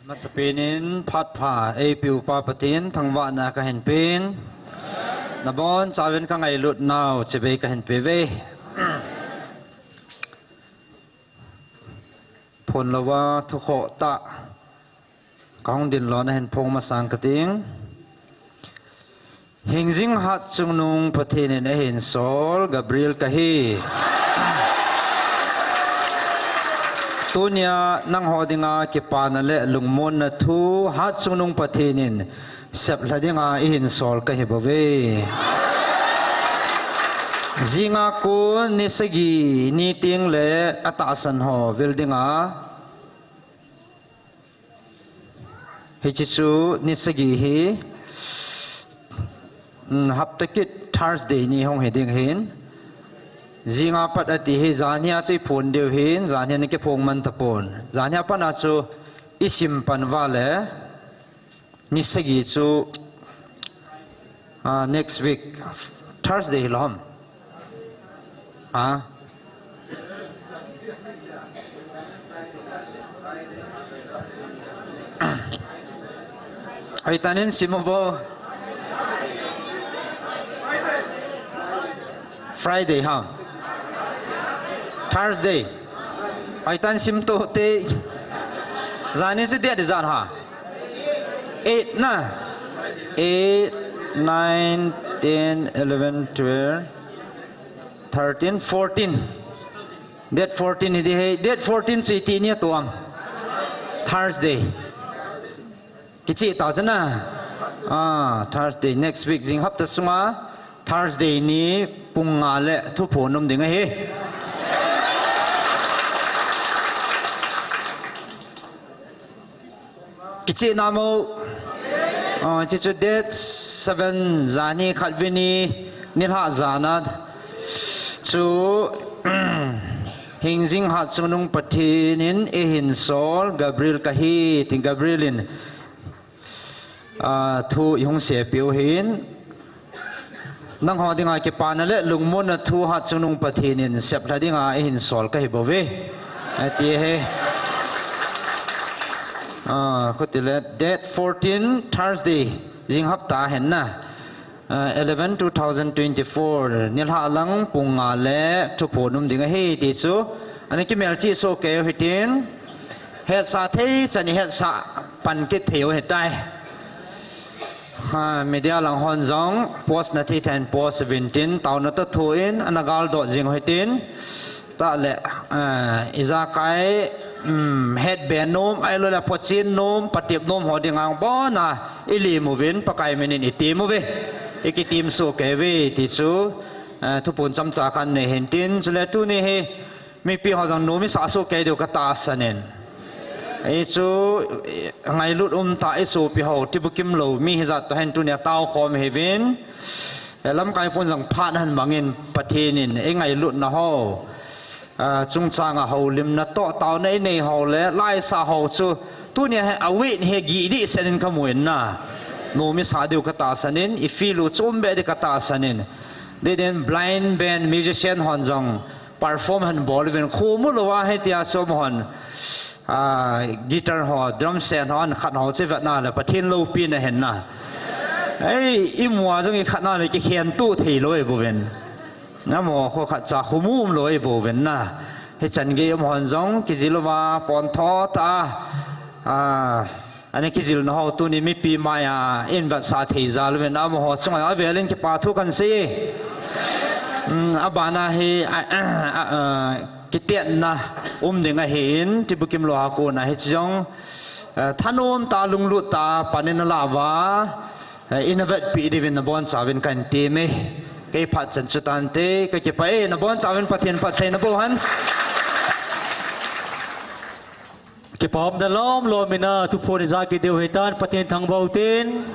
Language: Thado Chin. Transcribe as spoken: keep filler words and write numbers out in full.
Masapen in phat pha eipeupa Pathen thangvahna kahin pen. Nabonchauvin kangailut nau chibai kahin pe uve. Phonlouva thukhoh tah kahung dinlona hin phong masang kating. Hingjing hatchungnung Pathen in eihin sol Gabriel kahi. Tunia nangho dinga kipana le lungmonna thu hatchungnung Pathen in seplha dinga eihin sol kahi bouve. Jinga kon ni sagi ni tengle atahsan ho vil dinga Hiche chu ni sagi hi, um, hapta kit Thursday ni hung hi ding ahin. Jinga pat ati hi, janhia chu iphon diu ahin, janhia nakiphong man tapon. Janhia pat a chu isim pan uva le, ni sagi chu Ah, next week, Thursday hilou ham? Ah. Hoitah in sim uvo. Friday ham? Thursday. Hoitah in sim to te. Janhi chu date ijat ham? Eight na. Eight, nine, ten, eleven, twelve, thirteen, fourteen. Date fourteen hi ding ahi. Date fourteen chu iti ni ahi tuam? Thursday. Kicheh tau chana. Ah, Thursday, next week, jing hapta sunga Thursday ni pung nga le thuphon um ding ahi. Kicheh namo. Ah, hiche chu date seven, janhi khatvei ni, nilhah jan a chu, hingjing hatchungnung Pathen in eihin sol Gabriel kahi, tin Gabriel in, ah, thu eihung seipeh u ahin. Nangho dinga kipana le lungmonna thu hatchungnung Pathen in seplha dinga eihin sol kahi bouve, ati ahi. Ah, khuti le date fourteen, Thursday, jing hapta ahin na. Ah, eleven two thousand twenty-four, nilhah lang pung nga le thuphon um ding ahi ti chu. Ana kimelchih soh kei u hitin. Hetsah thei chan ihetsah pan kit thei u ahitai. Ha, media lang hon jong post na thei thei in post uvin tin, taona toh thoh in, ana galdoh jing u hitin. Tah le, eh, ijakai, um, hetbe nom, ahilou le phochen nom, patep nom ho dinga bon a, ilim uvin, Pakai min in item uve. Ikitem soh kei uve, ti chu, eh, thuphon chomcha kanei ahin tin, chule tuni hi, mipi ho jong nom isah soh kei diu katahsan in. Hichu, eh, ngailut umtah isopi ho, ti bukim lou, mi hijat toh hin tunia taokhom ihiuvin. Eh, lamkai pun jong phat ahin mangin Pathen in eingailutna ho, ah, chungchang a houlimna toh taona inei ho le laisah ho chu tunia hi awit hi gih dih sen in kamu in na. Nom isah diu katahsan in, i feel u chu um be ding katahsan in. Didin blind band musician hon jong perform ahin bol uvin khomu louva hitia chu amahon. Ah, guitar ho, drum set ho, ahin khat ho chu vetna le Pathen loupina ahin na. Ei, imu a jong ikhatna le kikhen tuh thei lou ahi bouvin. Amaho kho khatcha khomu um lou ahi bouvin na. Hichan gei amahon jong kijil uva pontho tah a, ah, ana kijilna ho tuni mipi mai a invetsah thei jal uvin amaho chunga avel in kipa thu kahin sei. Um, abana hi, ah, ah, ah, ah, Kitetna um ding ahin, ti bukim louva kona hiche jong, eh, thanom tah lunglut tah a pan in alah uva, eh, ina vetpeh diuvin nabonchauvin kahin temme. Kei phat chan chu tante, kakipah e, nabonchauvin Pathen phattheina boh hen. Kipa umna lom lom in a thuphon ija kit diu ahitan, Pathen thangvah uvin tin.